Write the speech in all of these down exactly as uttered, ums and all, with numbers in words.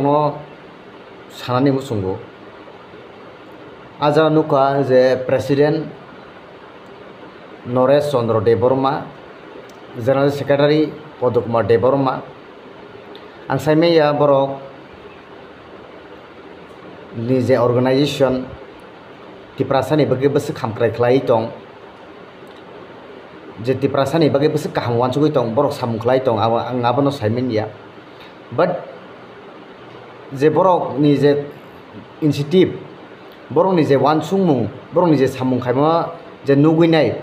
no sanani muchungo. Ah jaga nukha je President Noresh Chandra Debbarma, General Secretary Padma Kumar Debbarma. Ang saimanya borok ni je organization Tiprasani bagwi bwswk hamkrai khlai tong, je Tiprasani bagwi bwswk kaham uansugwi tong, borok samung khlai tong, abo, ang abono saimanya. But je borokni je initiative, borokni je uansukmung, borokni je samung khaima je nugwi nai,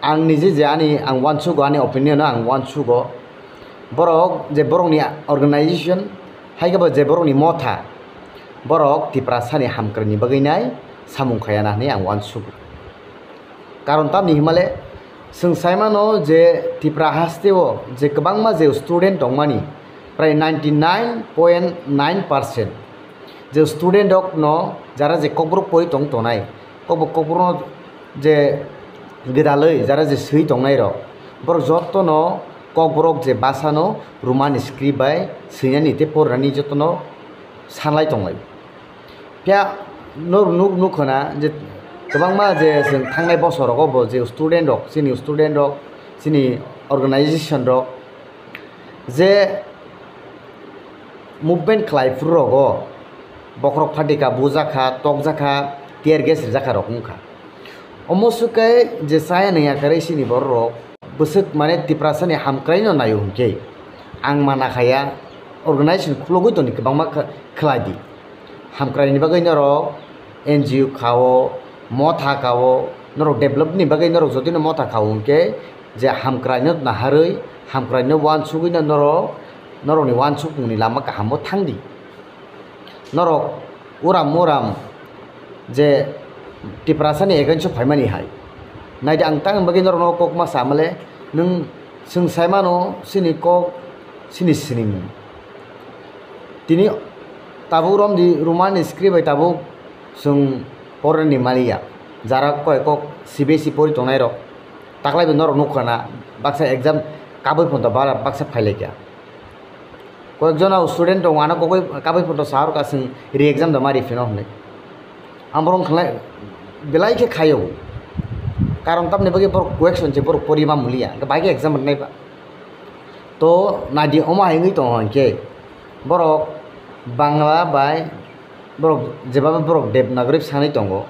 ang nije je ani ang uansugo, ani opinion no ang uansugo, borok je borokni organization, hai khe bo je borokni motha, borok Tiprasani hamkraini bagwi nai samung khaiya na hinwi ang uansugo. Karon tamni himale, chwng saimano je Tipra hasteo je kwbangma je student tongmani, prai ninety nine point nine percent je student rokno jara je Kokborok pori tong tonai, Kokborok, Kokborokno je gwdalwi jara je swi tongnai rok, borok jotono Kokborok je bhasha no Roman script bai swinani tei porinani jotono sanlai tonglai. Phiya norok nuk, nuk khna je kwbangma je chwng thangnai bosor rogo bo je student rok, chini student rok, chini organization rok je movement khlai phuru rogo bokhorok phatika bujakha, tokjakha, tear gas rijakha rok wngkha. Omo swkhe je chaya nangya kwrwi chini borok rok bwswk mane Tiprasani hamkraino naio hwnkhe ang mana khaya, organization khulogwi toni kwbangma kh-, khlai di. Hamkraini bagwi norok N G O kao, motha kao, norok developni bagwi norok jotino motha kao hwnkhe je hamkraino naharwi, hamkraino uansugwino norok, norokni uansukmungni lama kahamo thangdi. Norok uram uram je Tiprasani against o phaimani hai. Naidi ang tangni bagwi norokno kokma samale, nwng chwng saimano chini kok chini sinimung. Tini tabuk romdi Roman script bai tabuk chwng porani maliya. Jara koi kok C B S E pori tongnai rok. Taklai bo norok nukha na baksa exam kabui phonto bara baksa phailaikha. Koyekjon o student tongo, ano kogwi kabui photo sahor ka chwng re-exam da ma riphino hwnwi. Ang borok khlai belai khe khaio. Karon tamni bagwi borok question se borok pori ma muliya, hwnkhe bai khe exam rwnai ba. To naidi omo hai wngwi tongo hinkhe borok Bangla bai borok jeba borok Devanagari sanwi tongo.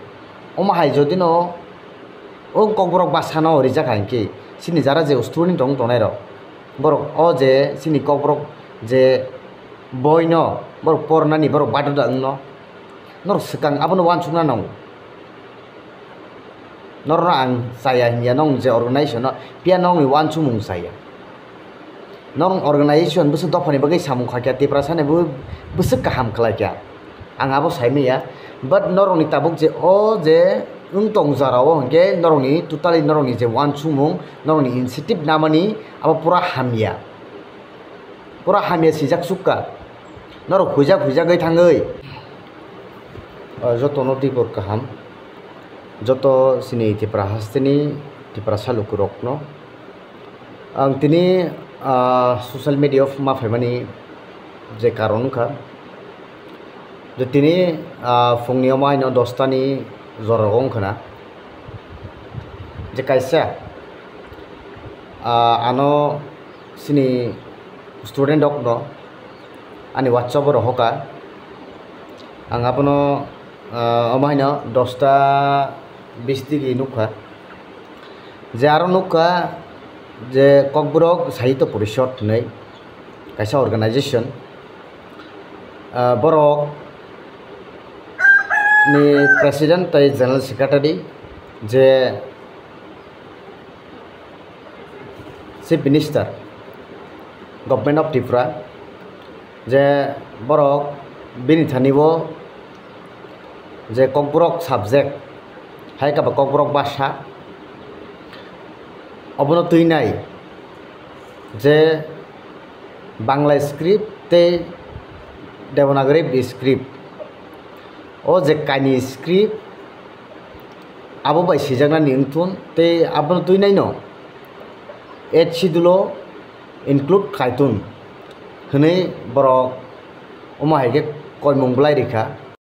Omo hai jodi no o Kokborok bhasha no rijak hai khe chini jara je student tong tongnai rok, borok o je chini Kokborok je boi no borok pornani borok baduda wngno, norok swkang abono uansukna nango. Norokno ang chaya hinya, nong je organization no phiya nongni uansukmung chaya. Norok organization bwswk dophani bagwi samung khaikha, Tiprasani bo bwswk kaham khlaikha, ang abo saimanya. But norokni tabuk je o je wng tong jara o hwnkhe norokni totally norokni je uansukmung, norokni initiative namani abo pura hamya, pura hamya sijak sukha. Norok huijak huijagwi thangwi. O jotono tibor kaham, joto chini Tipra hasteni Tiprasa lukurokno. Ang tini, ah, social media o ma phaimani je karon wngkha, je tini, ah, phungni omo haino dostani jora o wngkha na, je kaisa, ah, ano chini student rokno ani WhatsApp o rohorkha. Ang abono, ah, omo haino dosta bis digi nukha. Je aro nukha je Kokborok Sahitya Porishod hinwi kaisa organization. Ah, borok ni president tei general secretary je Chief Minister, Government of Tripura, je borok bini thani o je Kokborok subject, hai khe ba Kokborok bhasha, obono twinai je Bangla script tei Devanagari script, o je kainwi script, abo bai swijaknani wngthun tei abono twinaino Eighth Schedule o include khaitun hwnwi borok Omo hai khe koimung bwlai rikha.